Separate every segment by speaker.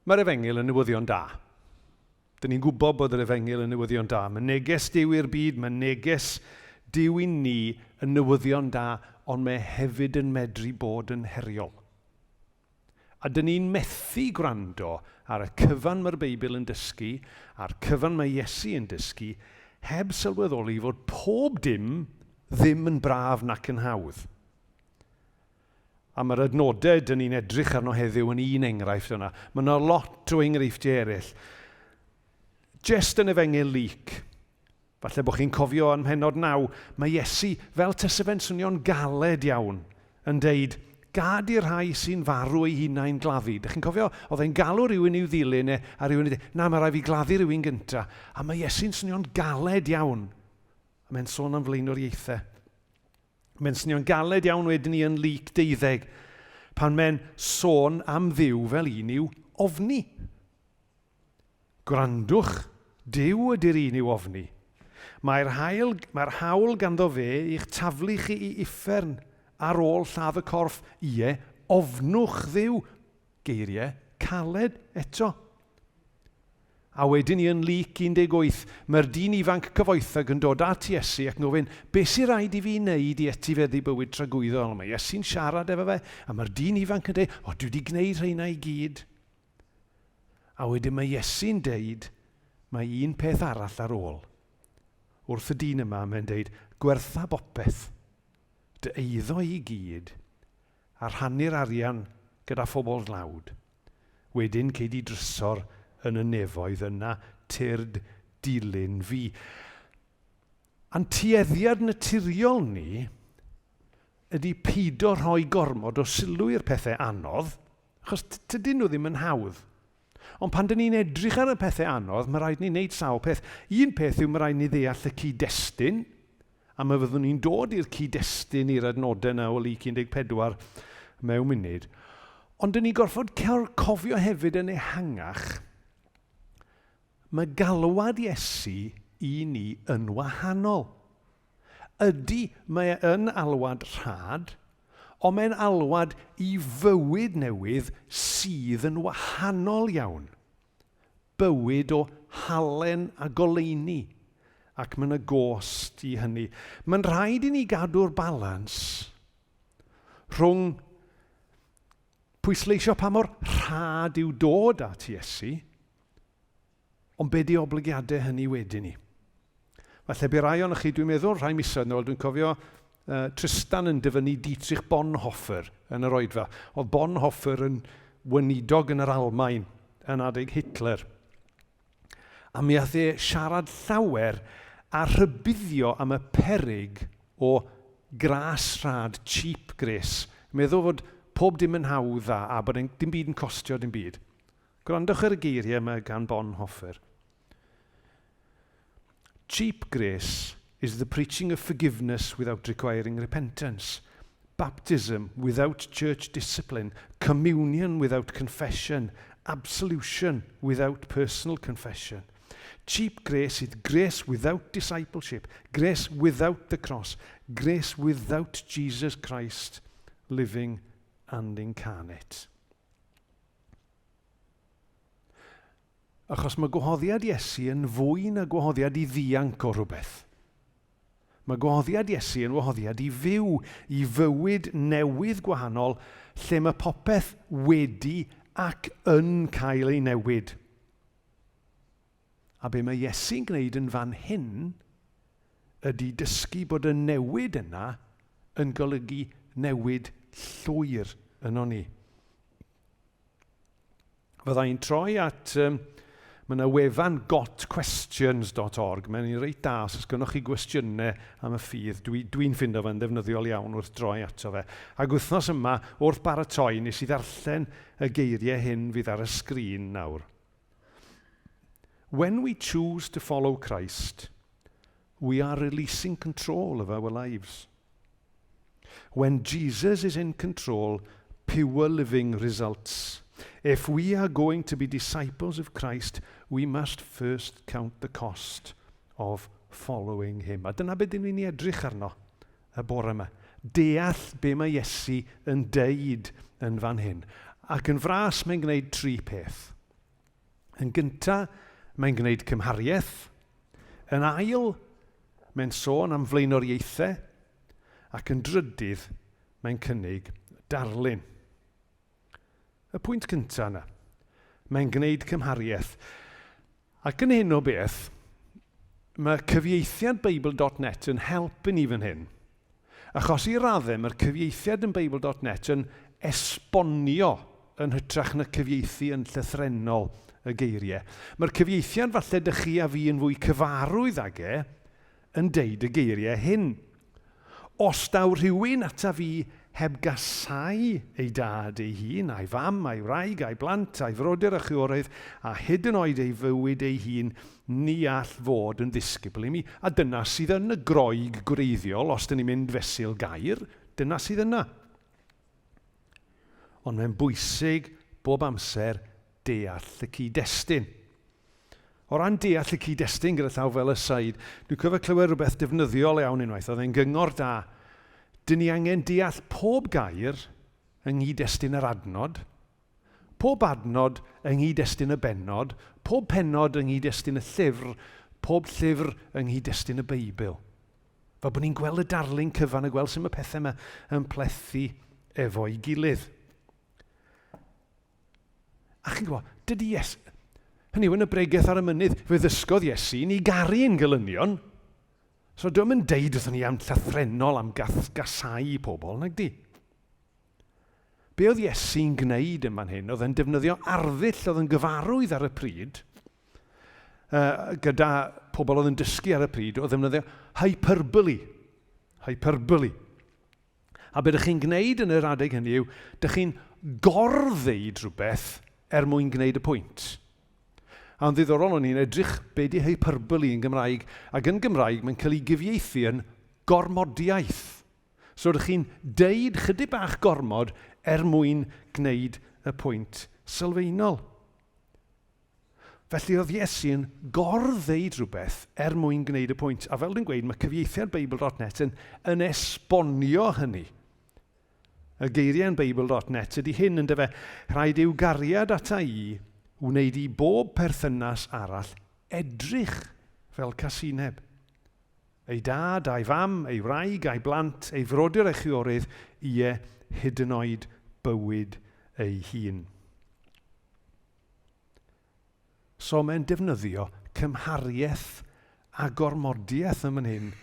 Speaker 1: Mae'r Efengyl yn newyddion da. Dyn ni'n gwybod bod yr Efengyl yn newyddion da. Mae neges Duw i'r byd, mae neges Duw i ni yn newyddion da, ond mae hefyd yn medru bod yn heriol. A dyn ni'n methu gwrando ar y cyfan mae'r Beibl yn dysgu, a'r cyfan mae Iesu yn dysgu, heb sylweddoli fod pob dim ddim yn braf nac yn hawdd. A mae'r adnodau dyn ni'n edrych arno heddiw yn un enghraifft yna. Mae yna lot o enghreifftiau eraill. Jest yn Efengyl Luc, falle bod chi'n cofio yn mhennod 9, mae Iesu, fel tase fe'n swnio'n galed iawn, yn deud, gad i'r rhai sy'n farw eu hunain gladdu. Dych chi'n cofio? Oedd e'n galw rhywun i'w ddilyn e, a rhywun yn dweud, na, mae rhaid fi gladdu rhywun gynta. A mae Iesu'n swnio'n galed iawn. A mae'n sôn am flaenoriaethau. Mae'n swnio'n galed iawn wedyn ni yn Luc deuddeg, pan mae'n sôn am Dduw fel un i'w ofni. Gwrandwch, Duw ydy'r un i'w ofni. Mae'r hael, mae'r hawl ganddo fe i'ch taflu chi i uffern ar ôl lladd y corff, ie, ofnwch Dduw. Geiriau caled eto. A wedyn ni yn Luc 18, mae'r dyn ifanc cyfoethog yn dod at Iesu ac yn gofyn, be sy'n rhaid i fi wneud i etifeddu bywyd tragwyddol? Mae Iesu'n siarad efo fe, a mae'r dyn ifanc yn dweud, o, dwi wedi gwneud rheina i gyd. A wedyn mae Iesu'n deud, mae un peth arall ar ôl. Wrth y dyn yma, mae'n deud, gwertha bopeth, dy eiddo i gyd, a rhannu'r arian gyda phobl dlawd. Wedyn cei di drysor yn y nefoedd yna, tyrd, dilyn fi. A'n tueddiad naturiol ni ydy peido rhoi gormod o sylw i'r pethau anodd, achos tydyn nhw ddim yn hawdd. Ond pan dyn ni'n edrych ar y pethau anodd, mae rhaid ni wneud sawl peth. Un peth yw mae rhaid ni ddeall y cyd-destun, a mae fyddwn ni'n dod i'r cyd-destun i'r adnodau yna o Luc 14 mewn munud. Ond dyn ni'n gorfod cofio hefyd yn ehangach, mae galwad Iesu i ni yn wahanol. Ydy, mae e yn alwad rhad, ond mae'n alwad i fywyd newydd sydd yn wahanol iawn. Bywyd o halen a goleuni, ac mae yna gost i hynny. Mae'n rhaid i ni gadw'r balans rhwng pwysleisio pa mor rhad yw dod at Iesu, Ond be di oblygiadau hynny wedyn ni? Falle bu rai ohonoch chi, dwi'n meddwl, rhai misoedd nôl, dwi'n cofio Tristan yn dyfynnu Dietrich Bonhoeffer yn yr oedfa. Oedd Bonhoeffer yn weinidog yn yr Almaen yn adeg Hitler. A mi ath e siarad llawer a rhybuddio am y peryg o gras rhad, cheap grace. Meddwl fod pob dim yn hawdd a, a bod dim byd yn costio dim byd. Gwrandwch ar y geiriau yma gan Bonhoeffer. Cheap grace is the preaching of forgiveness without requiring repentance, baptism without church discipline, communion without confession, absolution without personal confession. Cheap grace is grace without discipleship, grace without the cross, grace without Jesus Christ living and incarnate. Achos mae gwahoddiad Iesu yn fwy na gwahoddiad i ddianc o rhywbeth. Mae gwahoddiad Iesu yn wahoddiad i fyw, i fywyd newydd gwahanol lle mae popeth wedi ac yn cael ei newid. A be mae Iesu'n gwneud yn fan hyn ydy dysgu bod y newid yna yn golygu newid llwyr yno ni. Fydda i'n troi at... Um, mae yna wefan gotquestions.org. Mae'n un reit da os oes gynnoch chi gwestiynau am y ffydd. Dwi'n dwi, dwi ffindo fe'n ddefnyddiol iawn wrth droi ato fe. Ac wythnos yma, wrth baratoi, nes i ddarllen y geiriau hyn fydd ar y sgrin nawr. When we choose to follow Christ, we are releasing control of our lives. When Jesus is in control, pure living results. If we are going to be disciples of Christ, we must first count the cost of following him. A dyna beth dyn ni'n edrych arno y bore yma. Deall be mae Iesu yn deud yn fan hyn. Ac yn fras mae'n gwneud tri peth. Yn gyntaf, mae'n gwneud cymhariaeth. Yn ail, mae'n sôn am flaenoriaethau. Ac yn drydydd, mae'n cynnig darlun. Y pwynt cyntaf yna, mae'n gwneud cymhariaeth. Ac yn hyn o beth, mae cyfieithiad Beibl.net yn help i ni fan hyn. Achos i raddau mae'r cyfieithiad yn Beibl.net yn esbonio yn hytrach na cyfieithu yn llythrennol y geiriau. Mae'r cyfieithiad falle dych chi a fi yn fwy cyfarwydd ag e yn deud y geiriau hyn. Os daw rhywun ata fi heb gasáu ei dad ei hun, a'i fam, a'i wraig, a'i blant, a'i frodyr a chwiorydd, a hyd yn oed ei fywyd ei hun, ni all fod yn ddisgybl i mi. A dyna sydd yn y Groeg gwreiddiol, os dyn ni'n mynd fesul gair, dyna sydd yna. Ond mae'n bwysig bob amser deall y cyd-destun. O ran deall y cyd-destun gyda llaw fel aside, dwi'n cofio clywed rhywbeth defnyddiol iawn unwaith, oedd e'n gyngor da. Dyn ni angen deall pob gair yng nghyd-destun yr adnod, pob adnod yng nghyd-destun y bennod, pob pennod yng nghyd-destun y llyfr, pob llyfr yng nghyd-destun y Beibl. Fel bod ni'n gweld y darlun cyfan a gweld sut mae pethau yma yn plethu efo'i gilydd. A chi'n gwybod, dydy Iesu... Hynny yw, yn y bregeth ar y mynydd, fe ddysgodd Iesu ni garu ein gelynion. So dwi'n yn deud wrthon ni am llythrennol am gath, gasau pobl, nag di? Be oedd Iesu'n gwneud yn fan hyn? Oedd e'n defnyddio arddull oedd yn gyfarwydd ar y pryd, gyda pobl oedd yn dysgu ar y pryd, oedd ddefnyddio hyperbole. Hyperbole. A be dych chi'n gwneud yn yr adeg hynny yw, dych chi'n gor-ddeud rhywbeth er mwyn gwneud y pwynt. A'n ddiddorol o'n i'n edrych be di hyperbole yn Gymraeg, ac yn Gymraeg mae'n cael ei gyfieithu yn gormodiaeth. So dych chi'n deud chydig bach gormod er mwyn gwneud y pwynt sylfaenol. Felly oedd Iesu yn gor-ddeud rhywbeth er mwyn gwneud y pwynt. A fel dwi'n gweud, mae cyfieithiad Beibl.net yn, yn esbonio hynny. Y geiriau yn Beibl.net ydy hyn yn dyfe, rhaid i'w gariad ata i wneud i bob perthynas arall edrych fel casineb. Ei dad, a'i fam, ei wraig, a'i blant, ei frodyr a'i chwiorydd, ie, hyd yn oed bywyd ei hun. So mae'n defnyddio cymhariaeth a gormodiaeth yn fan hyn.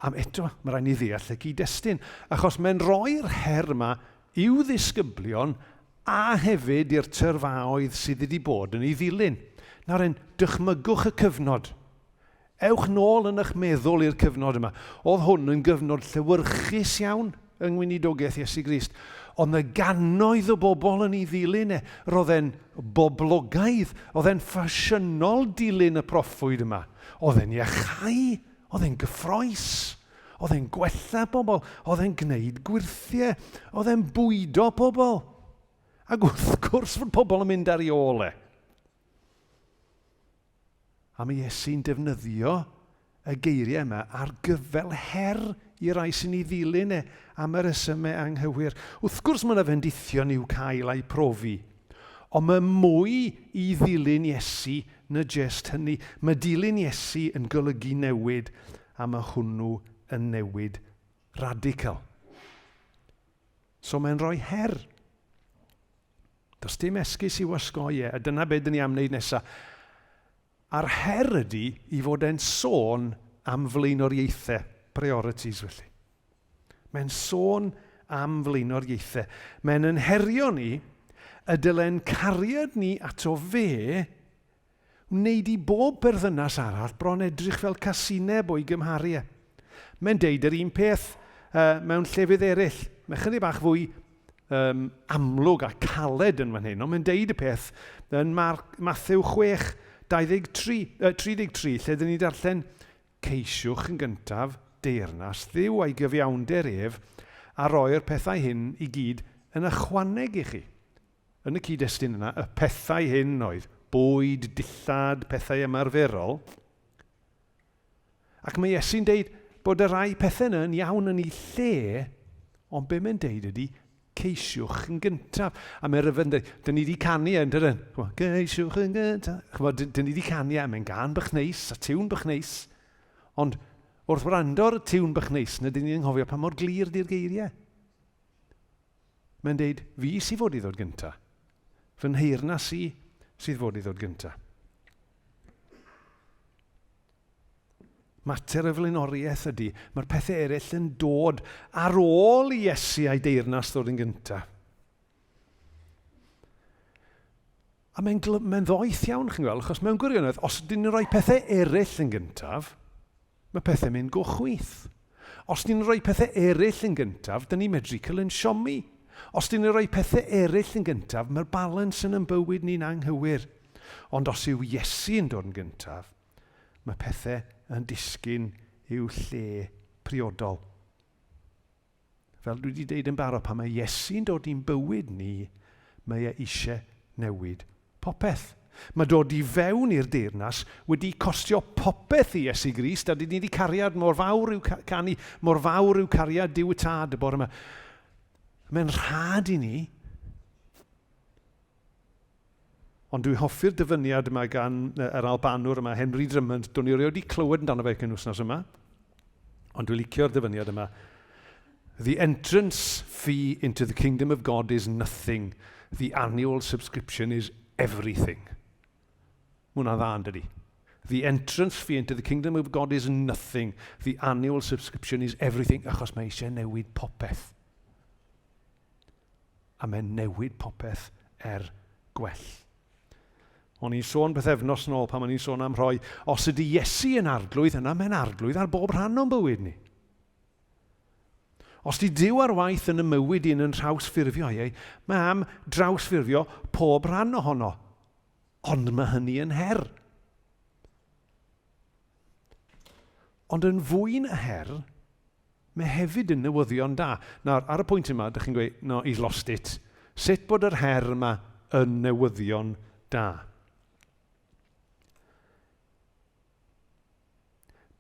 Speaker 1: Am eto, mae rhaid ni ddeall y gyd-destun, achos mae'n rhoi'r her yma i'w ddisgyblion a hefyd i'r tyrfaoedd sydd wedi bod yn ei ddilyn. Nawr en, dychmygwch y cyfnod. Ewch nôl yn eich meddwl i'r cyfnod yma. Oedd hwn yn gyfnod llewyrchus iawn yng ngweinidogaeth Iesu Grist. Oedd 'na gannoedd o bobl yn ei ddilyn e. Roedd e'n boblogaidd, oedd e'n ffasiynol dilyn y proffwyd yma. Oedd e'n iachau, oedd e'n gyffroes, oedd e'n gwella pobl, oedd e'n gwneud gwyrthiau, oedd e'n bwydo pobl. Ac wrth gwrs fod pobl yn mynd ar ei ôl e. A mae Iesu'n defnyddio y geiriau yma ar gyfel her i rai sy'n ei ddilyn e am y rhesymau anghywir. Wrth gwrs mae yna fendithion i'w cael a'u profi, ond mae mwy i ddilyn Iesu na jest hynny. Mae dilyn Iesu yn golygu newid, a mae hwnnw yn newid radical. So mae'n rhoi her. Does dim esgus i'w osgoi e, a dyna be dyn ni am wneud nesa. A'r her ydy i fod e'n sôn am flaenoriaethau, priorities felly. Mae'n sôn am flaenoriaethau. Mae'n yn herio ni y dylen cariad ni ato fe wneud i bob perthynas arall bron edrych fel casineb o'i gymharu e. Mae'n deud yr un peth uh, mewn llefydd eraill. Mae chydig bach fwy um, amlwg a caled yn fan hyn, ond mae'n deud y peth yn Mark, Matthew 6, 23, uh, 33, lle dyn ni'n darllen ceisiwch yn gyntaf deyrnas Dduw a'i gyfiawnder ef, a roi'r pethau hyn i gyd yn ychwaneg i chi. Yn y cyd-destun yna, y pethau hyn oedd bwyd, dillad, pethau ymarferol. Ac mae Iesu'n deud bod y rhai pethau yna yn iawn yn ei lle, ond be mae'n deud ydy, Ceisiwch yn gyntaf. A mae'n rhyfedd yn dweud, dyn ni wedi canu e, yn dydyn? Ceisiwch yn gyntaf. Chymod, dyn ni wedi canu e, mae'n gan bych neis, a tiwn bych neis. Ond wrth wrando ar y tiwn bych neis, na dyn ni'n anghofio pa mor glir di'r geiriau. Mae'n deud, fi sydd fod i ddod gyntaf. Fy nheyrnas i sydd fod i ddod gyntaf. Mater y flaenoriaeth ydy, mae'r pethau eraill yn dod ar ôl i Iesu a'i deyrnas ddod yn gyntaf. A mae'n mae ddoeth iawn, chi'n gweld, achos mewn gwirionedd, os ydyn ni'n rhoi pethau eraill yn gyntaf, mae pethau'n mynd go chwith. Os ni'n rhoi pethau eraill yn gyntaf, dyn ni'n medru cael yn siomi. Os dyn ni'n rhoi pethau eraill yn gyntaf, mae'r balans yn yn bywyd ni'n anghywir. Ond os yw Iesu yn dod yn gyntaf, mae pethau yn disgyn i'w lle priodol. Fel dwi wedi deud yn barod, pan mae Iesu'n dod i'n bywyd ni, mae e eisiau newid popeth. Mae dod i fewn i'r deyrnas wedi costio popeth i Iesu Grist, a dyn ni wedi cariad mor fawr yw canu, mor fawr yw cariad Duw y Tad y bore yma. Mae'n rhad i ni. Ond dwi'n hoffi'r dyfyniad yma gan yr Albanwr yma, Henry Drummond. Do'n i erioed wedi clywed amdano fe cyn wythnos yma. Ond dwi'n licio'r dyfyniad yma. The entrance fee into the kingdom of God is nothing. The annual subscription is everything. Mae hwnna'n dda, yn dydi? The entrance fee into the kingdom of God is nothing. The annual subscription is everything. Achos mae eisiau newid popeth. A mae'n newid popeth er gwell. O'n i'n sôn bythefnos yn ôl pan o'n i'n sôn am rhoi, os ydy Iesu yn arglwydd, yna mae'n arglwydd ar bob rhan o'n bywyd ni. Os di Duw ar waith yn y mywyd un yn nhrawsffurfio ei, mae am drawsffurfio pob rhan ohono. Ond mae hynny yn her. Ond yn fwy na her, Mae hefyd yn newyddion da. Nawr, ar y pwynt yma, dych chi'n gweud, no, he's lost it. Sut bod yr her yma yn newyddion da?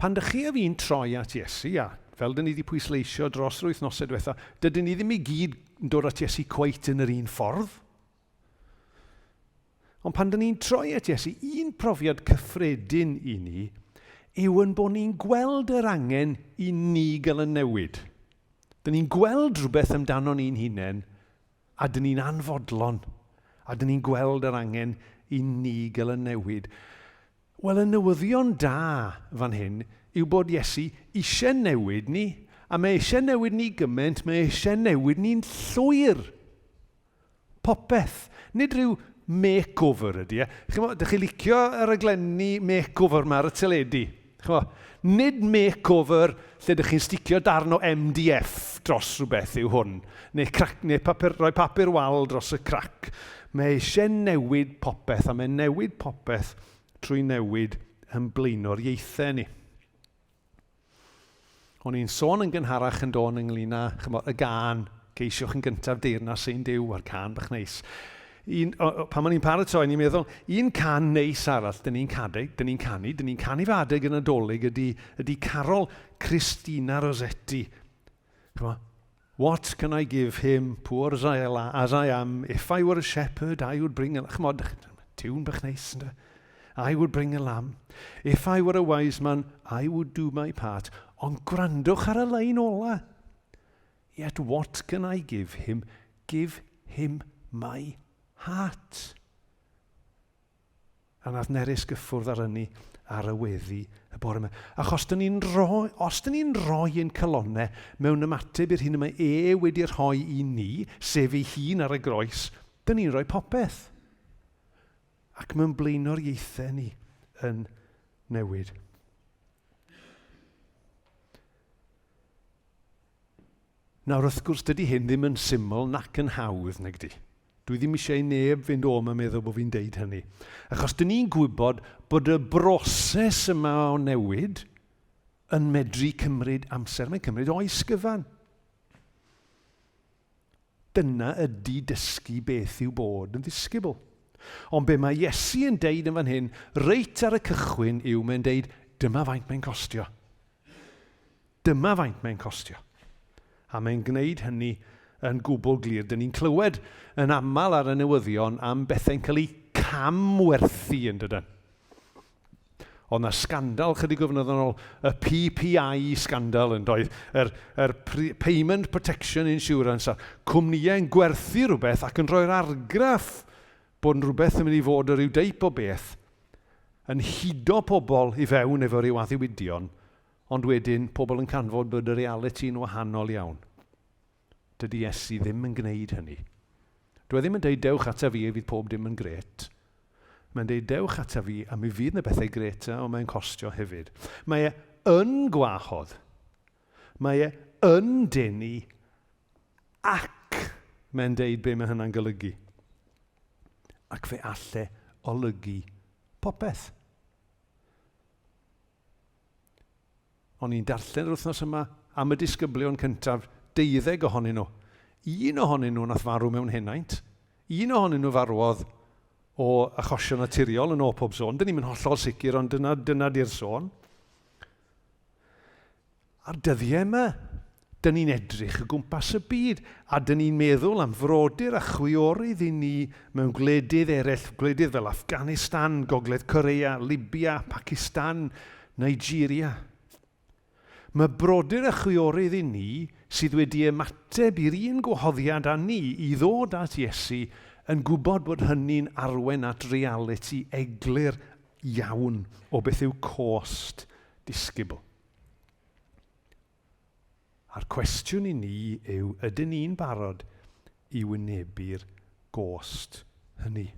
Speaker 1: Pan dych chi a fi'n troi at Iesu, a fel dyn ni wedi pwysleisio dros yr wythnosau diwetha, dydyn ni ddim i gyd yn dod at Iesu cweit yn yr un ffordd. Ond pan dyn ni'n troi at Iesu, un profiad cyffredin i ni yw yn bod ni'n gweld yr angen i ni gael y newid. Dyn ni'n gweld rhywbeth amdano ni'n hunain a dyn ni'n anfodlon a dyn ni'n gweld yr angen i ni gael y newid. Wel, y newyddion da fan hyn yw bod Iesu eisiau newid ni, a mae eisiau newid ni gymaint, mae eisiau newid ni'n llwyr. Popeth. Nid rhyw makeover ydy e. Chimod, dych chi licio y rhaglenni makeover 'ma ar y teledu? Chimod, nid makeover lle dych chi'n sticio darn o MDF dros rhywbeth yw hwn, neu, crac, neu papur, rhoi papur wal dros y crac. Mae eisiau newid popeth, a mae'n newid popeth trwy newid yn blaenoriaethau ni. O'n i'n sôn yn gynharach yn dôn ynglyn â, chymod, y gân, ceisiwch yn gyntaf deyrnas ein Duw, a'r cân bach neis. Un, o, o, pan o'n i'n paratoi, ni'n meddwl, un can neis arall dyn ni'n cadu, dyn ni'n canu, dyn ni'n canu fe adeg y Nadolig ydy, ydy carol Christina Rossetti. Chymod, What can I give him, poor as I, as I am, if I were a shepherd, I would bring a... Chymod, tiwn bach neis, ynddo? I would bring a lamb. If I were a wise man, I would do my part. Ond gwrandwch ar y lein ola. Yet what can I give him? Give him my heart. A nath Nerys gyffwrdd ar ynni ar y weddi y bore yma. Achos dyn ni'n rhoi, os dyn ni'n rhoi ein calonnau mewn ymateb i'r hyn y mae e wedi rhoi i ni, sef ei hun ar y groes, dyn ni'n rhoi popeth. Ac mae'n blaenoriaethau ni yn newid. Nawr, wrth gwrs, dydy hyn ddim yn syml nac yn hawdd, nag ydy? Dwi ddim eisiau i neb fynd o yma meddwl bod fi'n deud hynny. Achos dyn ni'n gwybod bod y broses yma o newid yn medru cymryd amser. Mae'n cymryd oes gyfan. Dyna ydy dysgu beth yw bod yn ddisgybl. Ond be mae Iesu yn deud yn fan hyn, reit ar y cychwyn, yw mae'n deud, dyma faint mae'n costio. Dyma faint mae'n costio. A mae'n gwneud hynny yn gwbl glir. Dyn ni'n clywed yn aml ar y newyddion am bethau'n cael eu camwerthu yn dydyn. Oedd 'na sgandal chydig o flynyddoedd yn ôl, y PPI sgandal yn doedd, yr, yr Payment Protection Insurance, a cwmnïau yn gwerthu rhywbeth ac yn rhoi'r argraff bod yn rhywbeth yn mynd i fod o ryw deip o beth, yn hudo pobl i fewn efo rhyw addewidion, ond wedyn pobl yn canfod bod y realiti'n wahanol iawn. Dydy Iesu ddim yn gwneud hynny. Dw e ddim yn deud dewch ata fi a fydd pob dim yn grêt. Mae'n deud dewch ata fi a mi fydd 'na bethau grêt ond mae'n costio hefyd. Mae e yn gwahodd. Mae e yn denu ac mae'n deud be mae hynna'n golygu. Ac fe alle olygu popeth. O'n i'n darllen yr wythnos yma am y disgyblion cyntaf, deuddeg ohonyn nhw. Un ohonyn nhw nath farw mewn henaint. Un ohonyn nhw farwodd o achosion naturiol yn ôl pob sôn. Dyn ni'm yn hollol sicr, ond dyna, dyna di'r sôn. A'r dyddiau yma, dyn ni'n edrych o gwmpas y byd, a dyn ni'n meddwl am frodyr a chwiorydd i ni mewn gwledydd eraill, gwledydd fel Afghanistan, Gogledd Korea, Libya, Pakistan, Nigeria. Mae brodyr a chwiorydd i ni sydd wedi ymateb i'r un gwahoddiad â ni i ddod at Iesu yn gwybod bod hynny'n arwain at realiti eglur iawn o beth yw cost disgybl. A'r cwestiwn i ni yw, ydyn ni'n barod i wynebu'r gost hynny?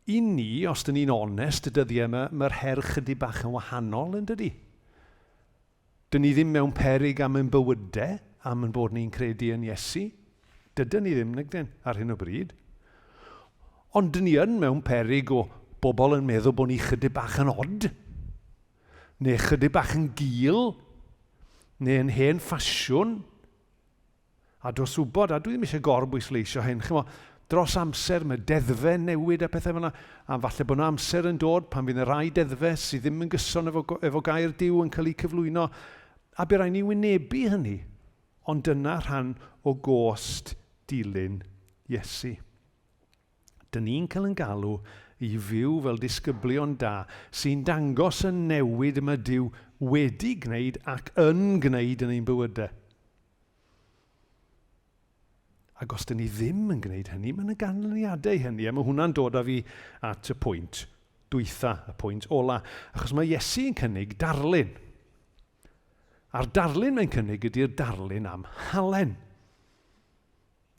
Speaker 1: I ni, os dyn ni'n onest y dyddiau yma, mae'r her chydig bach yn wahanol yn dydy? Dyn ni ddim mewn peryg am ein bywydau, am ein bod ni'n credu yn Iesu. Dydyn ni ddim, nag dyn, ar hyn o bryd. Ond dyn ni yn mewn peryg o bobl yn meddwl bod ni chydig bach yn od, neu chydig bach yn gul, neu yn hen ffasiwn. A dros wybod, a dwi ddim eisiau gorbwysleisio hyn, chymod, dros amser mae deddfau newid a pethau fel yna, a falle bod yna amser yn dod pan fydd yna rai deddfau sydd ddim yn gyson efo, efo gair Duw yn cael eu cyflwyno, a bydd rhaid ni wynebu hynny. Ond dyna rhan o gost dilyn Iesu. Dyn ni'n cael yn galw i fyw fel disgyblion da sy'n dangos y newid y mae Duw wedi gwneud ac yn gwneud yn ein bywydau. Ac os dyn ni ddim yn gwneud hynny, mae yna ganlyniadau hynny, a mae hwnna'n dod â fi at y pwynt dwytha, y pwynt ola, achos mae Iesu yn cynnig darlun. A'r darlun mae'n cynnig ydy'r darlun am halen.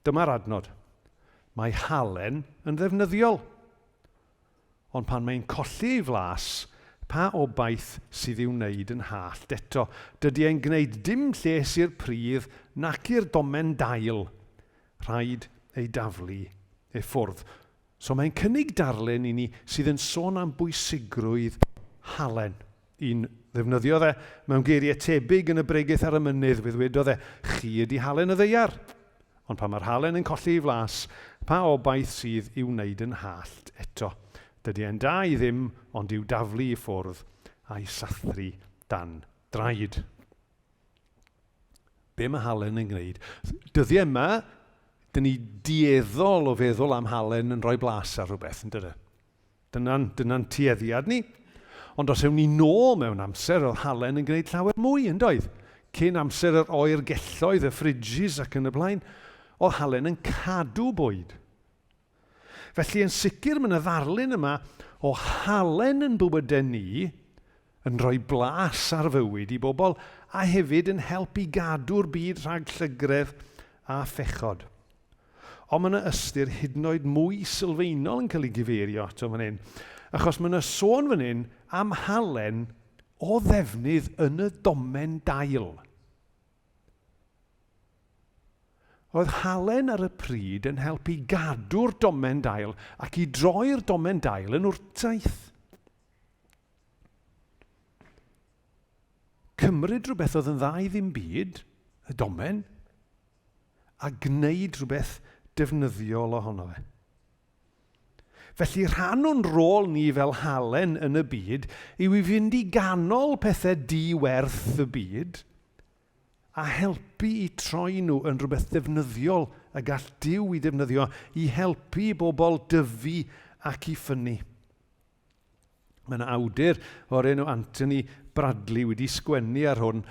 Speaker 1: Dyma'r adnod. Mae halen yn ddefnyddiol. Ond pan mae'n colli ei flas, pa obaith sydd i'w wneud yn hallt eto? Dydy e'n gwneud dim lles i'r pridd nac i'r domen dail. Rhaid ei daflu e ffwrdd. So mae'n cynnig darlun i ni sydd yn sôn am bwysigrwydd halen. Un ddefnyddiodd e mewn geiriau tebyg yn y Bregeth ar y Mynydd, fe ddwedodd e, Chi ydy halen y ddaear. Ond pan mae'r halen yn colli ei flas, pa obaith sydd i'w wneud yn hallt eto? Dydy e'n da i ddim ond i'w daflu i ffwrdd a'i sathru dan draed. Be mae halen yn gwneud? Dyddiau yma, dyn ni dueddol o feddwl am halen yn rhoi blas ar rhywbeth, yn dydy? Dyna'n dyna tueddiad ni. Ond os ewn ni nôl mewn amser, oedd halen yn gwneud llawer mwy, yn doedd? Cyn amser yr oergelloedd, y fridges ac yn y blaen, oedd halen yn cadw bwyd. Felly yn sicr mae yna ddarlun yma o halen yn bywydau ni yn rhoi blas ar fywyd i bobl a hefyd yn help i gadw'r byd rhag llygredd a phechod. Ond mae yna ystyr hyd yn oed mwy sylfaenol yn cael ei gyfeirio ato fan hyn, achos mae yna sôn fan hyn am halen o ddefnydd yn y domen dail. Roedd halen ar y pryd yn helpu gadw'r domen dail ac i droi'r domen dail yn wrtaith. Cymryd rhywbeth oedd yn dda i ddim byd, y domen, a gwneud rhywbeth defnyddiol ohono fe. Felly rhan o'n rôl ni fel halen yn y byd yw i fynd i ganol pethau di-werth y byd. A helpu i troi nhw yn rhywbeth defnyddiol y gall Duw i defnyddio i helpu i bobl dyfu ac i ffynnu. Mae yna awdur o'r enw Anthony Bradley wedi sgwennu ar hwn,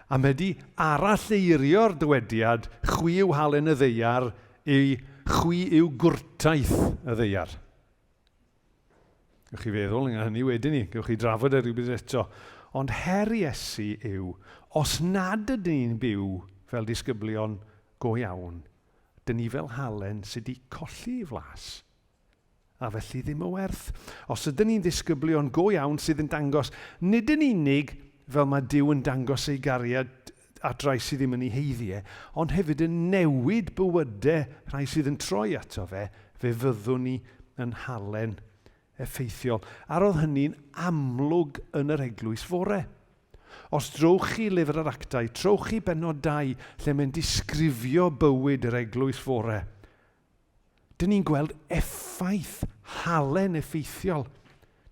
Speaker 1: a mae wedi aralleirio'r dywediad 'chwi yw halen y ddaear' i 'chwi yw gwrtaith y ddaear'. Gewch chi feddwl yn hynny wedyn ni, gewch chi drafod e rhywbryd eto. Ond her Iesu yw, os nad ydyn ni'n byw fel disgyblion go iawn, dyn ni fel halen sydd wedi colli ei flas, a felly ddim o werth. Os ydyn ni'n ddisgyblion go iawn sydd yn dangos, nid yn unig fel mae Duw yn dangos ei gariad at rai sydd ddim yn ei haeddu e, ond hefyd yn newid bywydau rhai sydd yn troi ato fe, fe fyddwn ni yn halen effeithiol. A roedd hynny'n amlwg yn yr eglwys fore. Os drowch chi lyfr yr Actau, trowch chi bennod 2, lle mae'n disgrifio bywyd yr eglwys fore. Dyn ni'n gweld effaith halen effeithiol.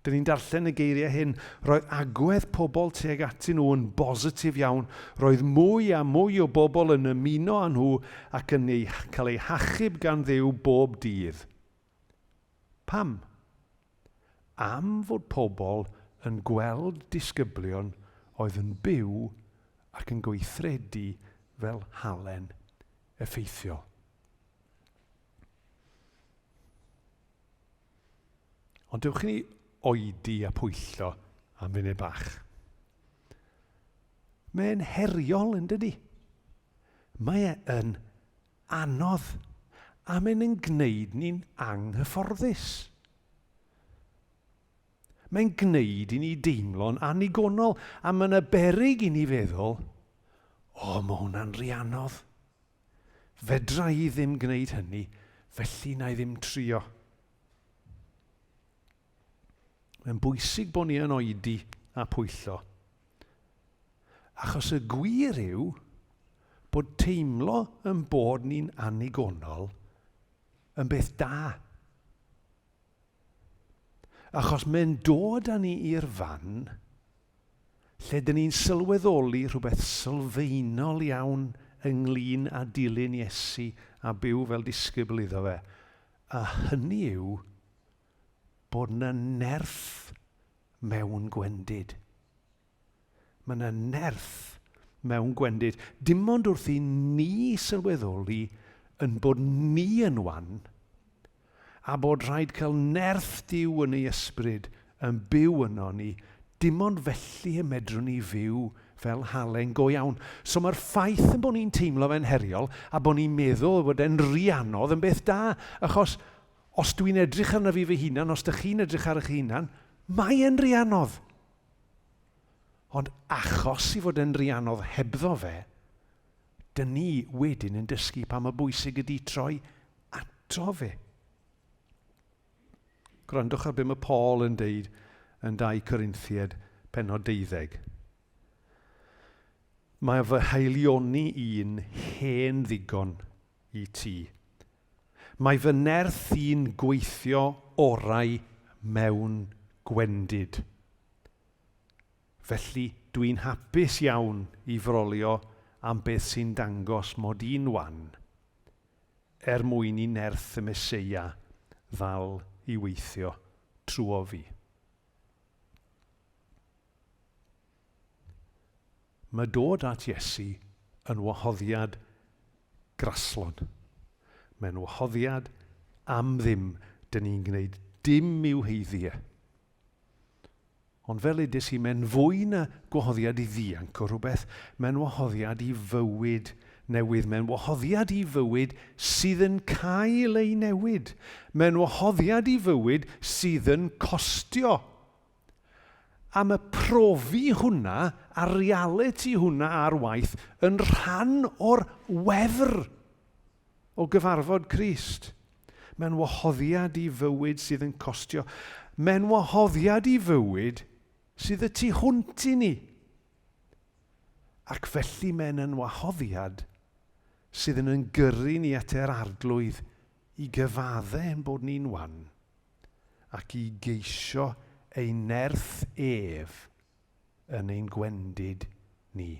Speaker 1: Dyn ni'n darllen y geiriau hyn, roedd agwedd pobl tuag atyn nhw yn bositif iawn. Roedd mwy a mwy o bobl yn ymuno â nhw ac yn eu, cael eu hachub gan Dduw bob dydd. Pam? Am fod pobl yn gweld disgyblion oedd yn byw ac yn gweithredu fel halen effeithiol. Ond dewch i ni oedi a pwyllo am funud bach. Mae'n heriol yn dydy? Mae e yn anodd a mae'n yn gwneud ni'n anghyfforddus. Mae'n gwneud i ni deimlo'n annigonol a mae yna beryg i ni feddwl, o, mae hwnna'n rhy anodd. Fedra i ddim gwneud hynny, felly na i ddim trio. Mae'n bwysig bod ni yn oedi a pwyllo. Achos y gwir yw bod teimlo yn bod ni'n annigonol yn beth da. Achos mae'n dod â ni i'r fan lle dyn ni'n sylweddoli rhywbeth sylfaenol iawn ynglyn â dilyn Iesu a byw fel disgybl iddo fe, a hynny yw bod 'na nerth mewn gwendid. Mae 'na nerth mewn gwendid. Dim ond wrth i ni sylweddoli yn bod ni yn wan, a bod rhaid cael nerth Duw yn ei ysbryd yn byw yno ni, dim ond felly y medrwn ni fyw fel halen go iawn. So mae'r ffaith yn bod ni'n teimlo fe'n heriol a bod ni'n meddwl bod e'n rhy anodd yn beth da, achos os dwi'n edrych arna fi fy hunan, os dych chi'n edrych ar eich hunan, mae e'n rhy anodd. Ond achos i fod e'n rhy anodd hebddo fe, dyn ni wedyn yn dysgu pa mor bwysig ydy troi ato fe. Gwrandwch ar be mae Paul yn deud yn 2 Corinthiaid pennod 12. Mae fy haelioni i'n hen ddigon i ti. Mae fy nerth i'n gweithio orau mewn gwendid. Felly, dwi'n hapus iawn i frolio am beth sy'n dangos mod i'n wan, er mwyn i nerth y Meseia ddal i weithio trwo fi. Mae dod at Iesu yn wahoddiad graslon. Mae'n wahoddiad am ddim, dyn ni'n gwneud dim i'w haeddu e. Ond fel edes i, mae'n fwy na gwahoddiad i ddianc o rhywbeth, mae'n wahoddiad i fywyd newydd. Mae'n wahoddiad i fywyd sydd yn cael ei newid. Mae'n wahoddiad i fywyd sydd yn costio. A mae profi hwnna a realiti hwnna ar waith yn rhan o'r wefr o gyfarfod Crist. Mae'n wahoddiad i fywyd sydd yn costio. Mae'n wahoddiad i fywyd sydd y tu hwnt i ni. Ac felly mae'n yn wahoddiad sydd yn yn gyrru ni at yr Arglwydd i gyfadde ein bod ni'n wan ac i geisio ei nerth ef yn ein gwendid ni.